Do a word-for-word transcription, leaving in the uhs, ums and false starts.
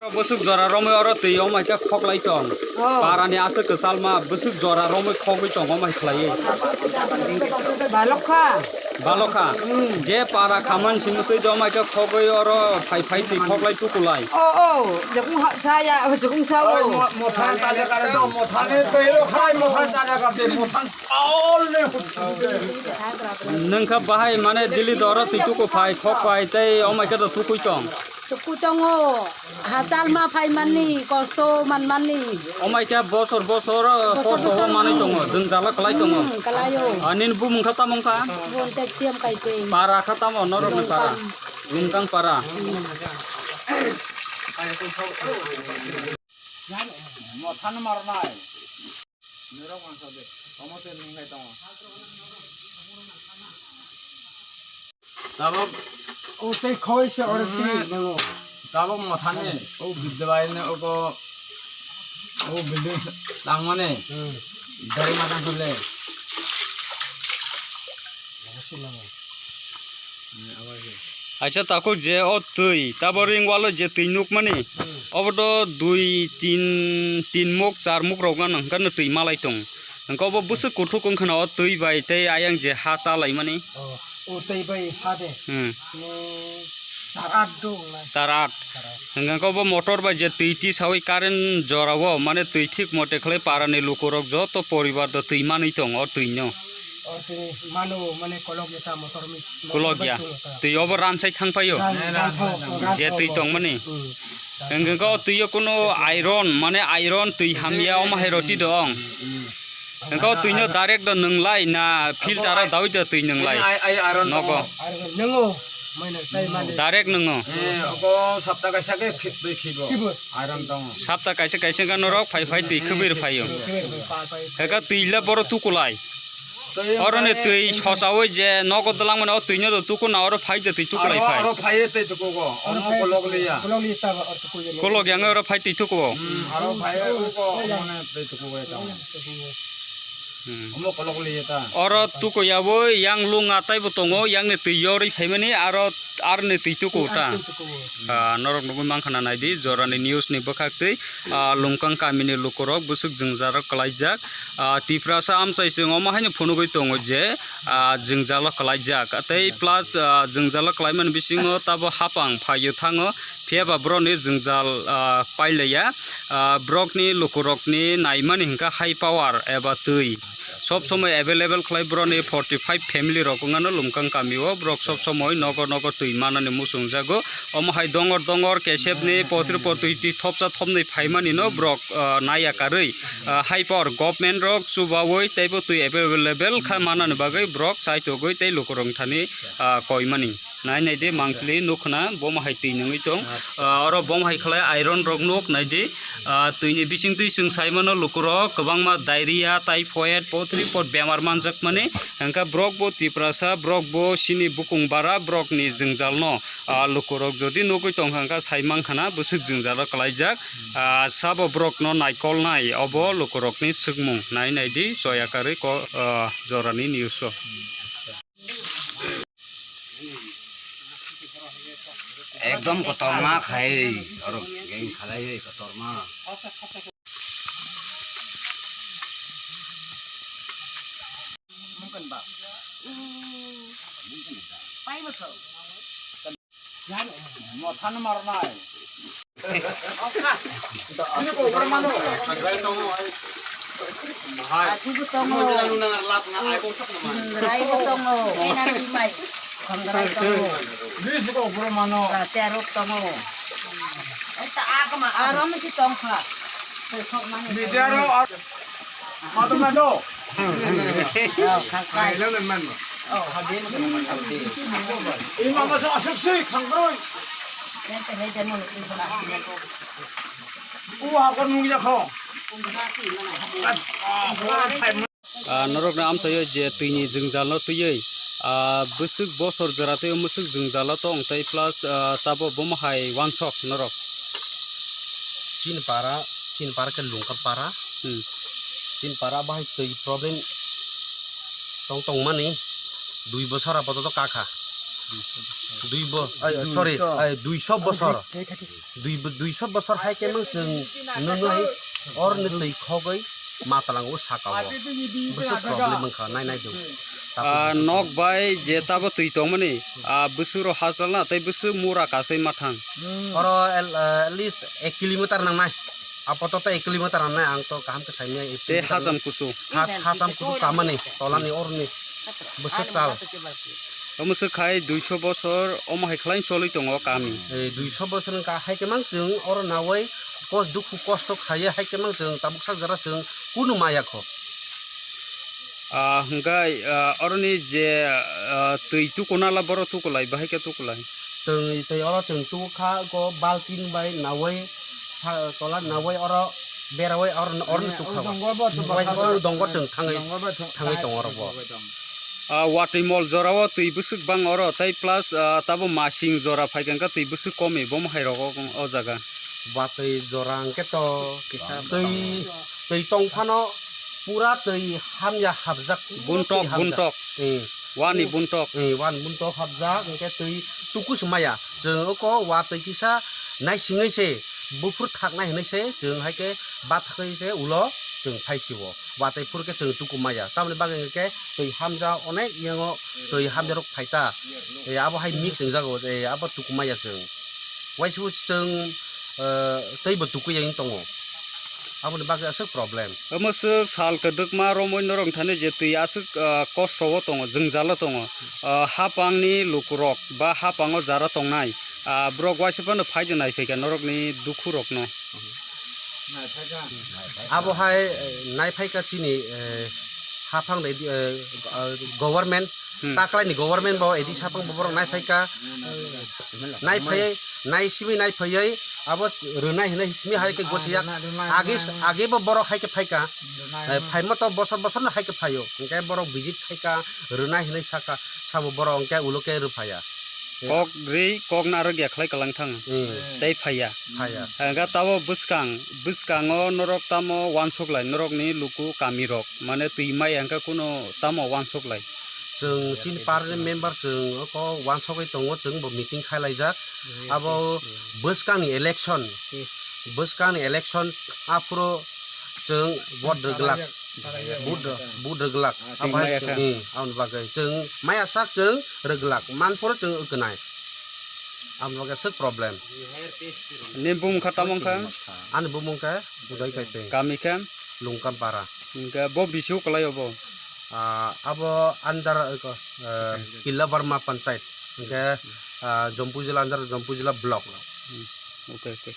Bwswk jora romwi oro twi omai khe khoklai tong. Oh. Parani aswk kwchalma bwswk jora romwi khogwi tong omai khlaiwi. Balokha. Balokha. Hmm. Je para khaman simi twi do omai khe khogwi oro phai phai twi khoklai tukulai. Oh, oh. Jakung ha-, saya, jakung sa. Oi, oh. Mo-, mothan taja kare do, mothani twi lo khai, mothan taja kare, mothan all le hut. Nwng kha bahai mane Delhi do oro twi tuku phai, khok phai tei omai khe do tukui tong. Tuku tongo, hachal ma phai manni, kosto man manni. Omai khe bosor bosor, bosor kosto bosor manwi tongo, jwngjalo kwlai tongo. Hmm, kwlaio. Ah, nini bumung kha tamo wngkha? Bonte siyam kaipeng. Para kha tamo norokni para? Lungkang. Lungkang para. Hmm. Mothano marnai. Norok mangsa de. Omo te nungai tongo. Tabok. O tei khoi se oro si. Mhm. Tabok mothani. O bidde bai ne oko. O building tangmani. Hmm. Dari matang kule. Acha takhuk je o twi, tabo ring walo je twi nukmani, hmm, obo do dui, tin, tin muk, char muk rok gana hwnkhe no twi malai tong. Hwnkhe obo bwswk kuthuk wngkha na o twi bai tei ayang je ha chalaimani. Oh, o twi bai ha de. Hmm. Hmm, char at do wngnai. Char at. Char at. Hwnkhe obo motor bai je twi tisawi current jorao, mane twi thik mote khlai parani lukurok joto poribar do twi manwi tong o twi no. O twi mano, mane kolok ya ta motor mi, motor kolok bai ya. Twi obo ransai thang phaio. Ran, ran thao, ran thao. Je twi tongmani. Hmm. Hwnkhe o twi o kuno iron, mane iron twi hamya omo hai roti dong. Hwnkhe o twi no direct do nwnglai na filter o dawi do twi nwnglai? Ai, ai, iron nogo. Iron nwngo, mane tai mane. Direct nwngo. Eh, oko sapta kaisa khe khi-, twi khibo. Khibo. Iron tongo. Sapta kaisa kaisa khe norok phai phai twi khibir phaio. Khibir phaio. Hwnkhe twi le boro tukulai. Oroni twi sosawi je nogo dwlangmani o twi no do tukuna oro phai je twi tukulai phai. Aro phai twi tukugo. Omo kolok liya. Kolok liya ta oro tukugo. Kolok yang oro phai twi tukugo. Hmm, aro phai uko mane twi tukugo ta. Hmm. Omo kolok liya ta. Oro tukuya bo yang lunga taibo tongo, yang ni twi yorwi phaimani aro, aroni twi tukugo ta. Ah, norok nugwi mankha na naidi jorani news ni bwkhak twi. Ah, Lungkang kamini lukurok bwswk jwngjalo kwlaijak. Ah, Tiprasa amchai chwng omo haino phunugwi tongo je, ah, jwngjalo kwlaijak. Tei plus, ah, jwngjalo kwlaimani bisingo tabo hapang phaio thango. Phiyaba borokni jwngjal, ah, pailaiya. Ah, borokni lukurokni naimani hwnkha high power eba twi. Sob somoi available khlai borokni forty five family rok wngano Lungkang kamio. Borok sob somoi nogo nogo twi manani muchungjago. Omo hai dongor dongor kesepni potri potri twi thopsa thopnwi phaimani no borok, ah, naiya karwi, ah, high power government rok chubawi teibo twi available kha manani bagwi borok chaitogwi tei lukurok thani, ah, koimani. Nai nai de monthly nukhna bomo hai twi nungwi tong. Ah, oro bomo hai khlai iron rok nuk nai de. Ah, twini bising twi chwng sai mano lukurok kwbangma diarrhea, typhoid, potri pot bemar manjakmani. Hwnkhe borok bo Tiprasa, borok bo chini bukung bara, borokni jwngjal no. Ah, lukurok jodi nugwi tongkha hwnkha sai mankha na bwswk jwngjalo kwlaijak. Ah, sabo borokno naikolnai obo lukurokni swkmung. Nai nai di, choya karwi ko, ah, jorani news o. Ekdom kotorma khai, oro gang khalai kotorma. Mothano marnai. Ini kok bermano? Achubo tongo. Raibo tongo. Ena bimai. Khangrai tongo. Ini kok bermano? Teruk tongo. Arom si tongkha. Media ro. Mato mato. Ima masa asuk si khangbroi. U hakor nungya kho. Ah, norokno amchaio je twini jwngjal no twiwi, ah, bwswk bosor jora twiwi mwswk jwngjalo tong tei plus, ah, tabo bomo hai wansok norok. Chini para, chini para khe Lungkang para. Hmm. Chini para bahai twi problem tong tongmani dui bosor apato to kakha. Dui bo, ai, sorry, ai, duiso bosor. Dui bo, duiso bosor hai khe mang chwng nwngnai or ni twi khogwi ma tlango saka o. Bwswk problem wngkha, nai nai do. Ah, nok bai je tabo twi tongmani, ah, bwswk ro hachal na, tei bwswk mura kasui mathang. Oro el-, ah, at least ek kilometer nangnai. Apatot ek kilometer nangnai, ang to kaham khe saimanya. Tei hacham kusu. Ha-, hacham kusu kamani, tolani orni. Bwswk chal. Omo swk khai duiso bosor, omo hai khlai cholwi tongo kami. Eh, duiso bosor wngkha, hai khe mang chwng oro nawi kos-, dukhu kosto khaiya, hai khe mang chwng tabuk sak jora chwng kunu maya kho. Ah, hwnkhe, ah, oroni je, ah, twi tukunala borok tukulai, bahai khe tukulai? Twi, twi oro chwng tukukha, go baltin bai nawi, ha, tola nawi oro berawi oro, oro ni tukha. Dongo bo chwng thangwi, thangwi tongo oro bo. Ah, watwi mol jorao twi bwswk bang oro, tei plus, ah, tabo masing jora phai khe twi bwswk komi, bomo hai rogo o jaga. Watwi jora hwnkhe to twi, twi tong phano pura twi hamya hapjak. Buntok, buntok. Eh. Wani buntok. Eh, wani buntok hapjak, hwnkhe twi tuku se maya. Chwng oko watwi kisa naisingwi se, buphur thaknai hwnwi se, chwng hai khe bathakwi se ulo chwng phai siwo. Watwi phur khe chwng tuku maya. Tamoni bagwi hwnkhe twi hamjak onek yango twi hamjak rok phai ta. Eh, abo hai mix wngjago, eh, abo tuku maya chwng. Waisa chwng, eh, tei bo tukui yang tongo. Aboni bagwi aswk problem. Omo swk sal kwdwkma romwi norok thani je twi aswk, ah, kosto o tongo, jwngjal o tongo. Ah, hapangni lukurok ba hapango jara tongnai, ah, borok waisa phano phai de nai phaikha norokni dukhu rokno. Abo hai, eh, nai phaikha chini, eh, haphang de, eh, ah, government Hmm. Taklaini government bo edi sapang bo borok nai phaikha, nai phai, nai simi nai phaiwi abo rwnai hinwi simi hai khe gosi yak. Agi, agi bo borok hai khe phaikha. Eh, phaima to bosor bosor no hai khe phaio. Hwnkhe borok visit khaikha, rwnai hinwi sakha, sabo borok hwnkhe ulo khe rwphaiya. Kok ri, kok narwk ya khlai kalang thang. Hmm. Tei phaiya. Phaiya. Hwnkhe tabo bwskang, bwskango norok tamo uansuk lai, norokni luku kami rok. Mane twi maya hwnkhe kuno tamo uansuk lai. Chwng chini parliament member chwng oko uansugwi tongo, chwng bo meeting khai laijak. Abo bwskangni election, bwskangni election aphuru chwng vote rwglak, vote, vote rwglak. Abo hai chwng, hmm, aboni bagwi chwng maya sak chwng rwglak, manphuru chwng wngnai. Aboni bagwi aswk problem. Ni bumung kha tamo wngkha? Ani bumung khe Uday Kaipeng. Kami khe? Lungkampara. Hwnkhe bo bisio kwlai obo? Ah, abo under, ah, Killa Barma Panchayat. Hwnkhe, ah, Jampui Jila under Jampui Jila block. Hmm, okay, okay.